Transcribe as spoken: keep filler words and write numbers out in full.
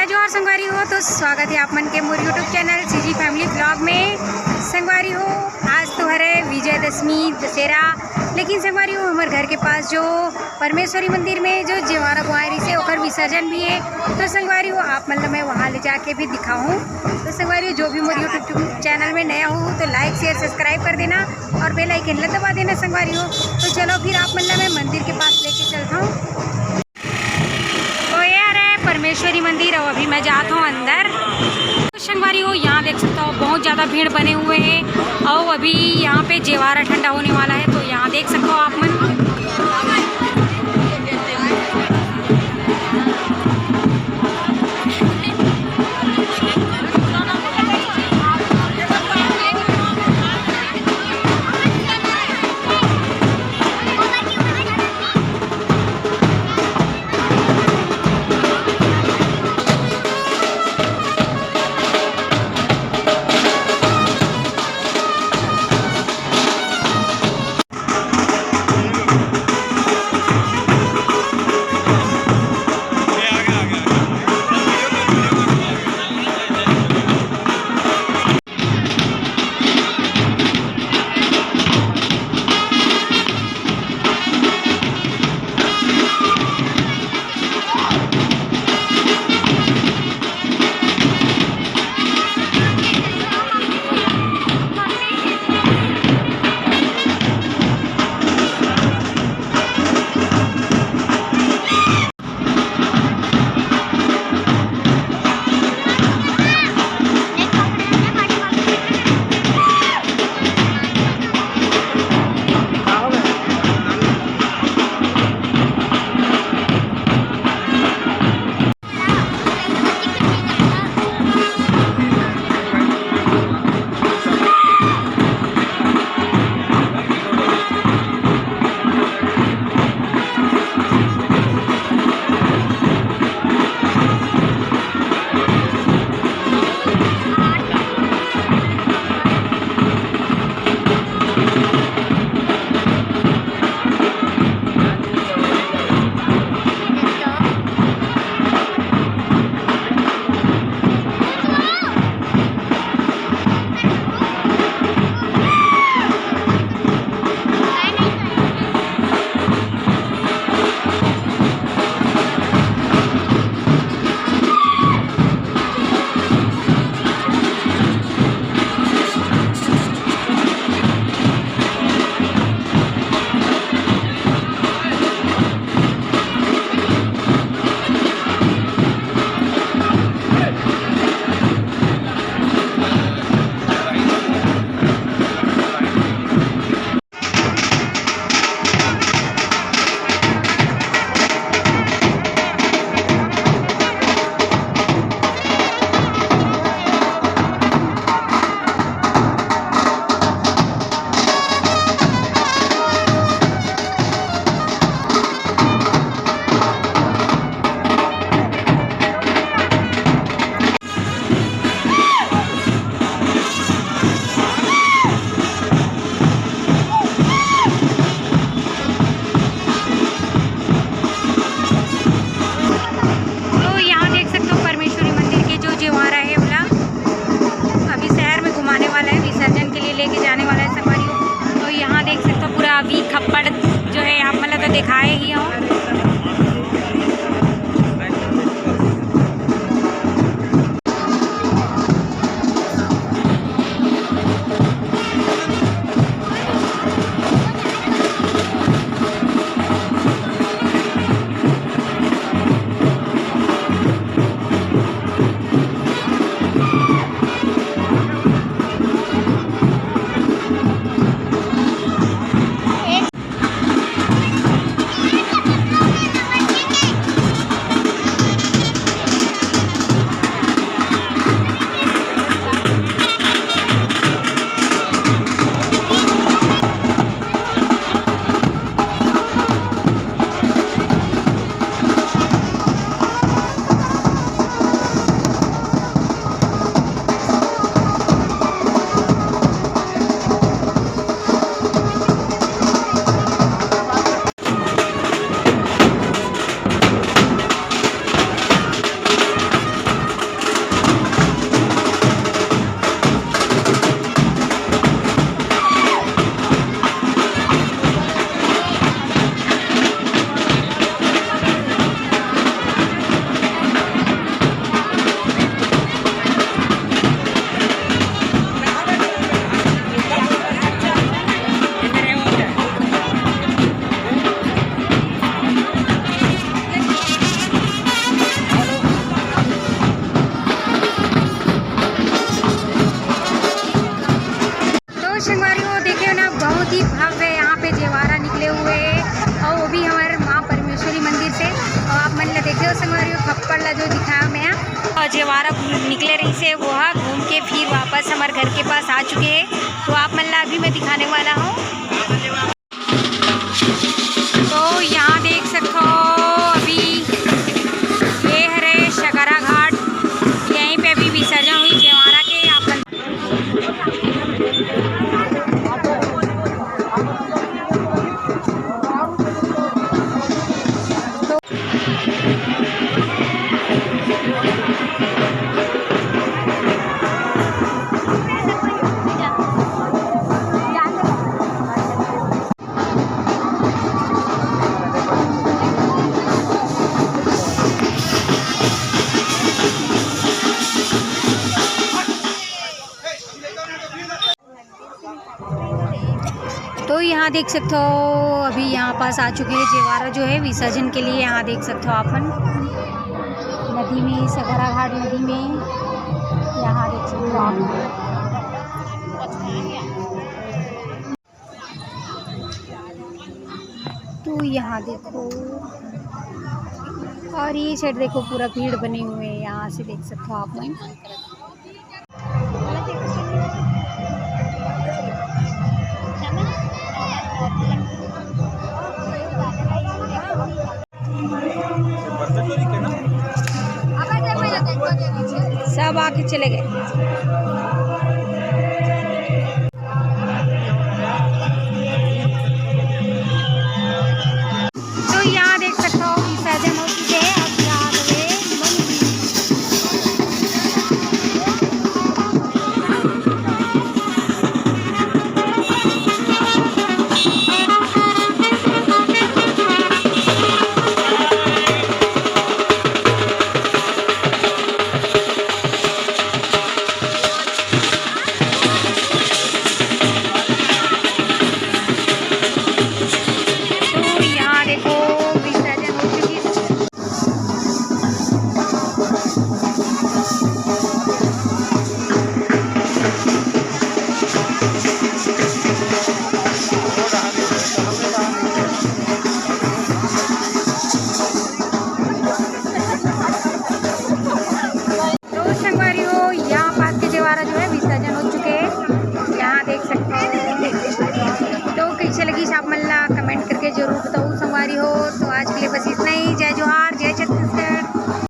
जोहार संगवारी हो, तो स्वागत है आप मन के मोर YouTube channel CG Family Vlog में। संगवारी हो, आज तो हरे विजयदशमी, दशहरा, लेकिन संगवारी हो, हमर घर के पास जो परमेश्वरी मंदिर में जो जेवारा बोहाय रहिसे, ओकर विसर्जन भी है। तो संगवारी हो, आप मन ल मैं वहाँ ले जाके भी दिखाहूँ। तो संगवारी हो, जो भी मोर YouTube चैनल में नया हो, तो like, share, subscribe कर देना और bell icon ला दबा देना संगवारी हो। तो चलो फिर आप मन ला मैं मंदिर के पास लेके चलता हूँ। तो ये हरे परमेश्वरी मंदिर, और अभी मैं जात हूँ अंदर। तो संगवारी हो, यहाँ देख सकते हो बहुत ज़्यादा भीड़ बने हुए हैं और अभी यहाँ पे जेवारा ठंडा होने वाला है, तो यहाँ देख सकते हो आप मन। जेवारा निकले रहिसे, वो ह घूम के फिर वापस हमर घर के पास आ चुके हे। तो आप मन ला अभी मैं दिखाने वाला हूँ। तो यहाँ देख सकथो, अभी ये हरे शकरा घाट, यहीं पे अभी विसर्जन हुई जेवारा के। आप मन तो यहाँ देख सकते हो, अभी यहाँ पास आ चुके हैं जेवारा जो है विसर्जन के लिए। यहाँ देख सकते हो आप मन नदी में, सगरा घाट नदी में, यहाँ देख सकते हो आप। तो यहाँ देखो, और ये साइड देखो, पूरा भीड़ बने हुए हैं। यहाँ से देख सकते हो आप मन। सब आके चले गए। तो यहाँ देख सकते हो, विसर्जन हो चुके हैं। अब यहाँ पे मंदिर। तो यहाँ देखो, विसर्जन हो चुकी है। तो संगवारी हो, यहाँ पास के जेवारा जो है विसर्जन हो चुके हैं, यहाँ देख सकते हो। तो कैसे लगी आप मन ला कमेंट करके जरूर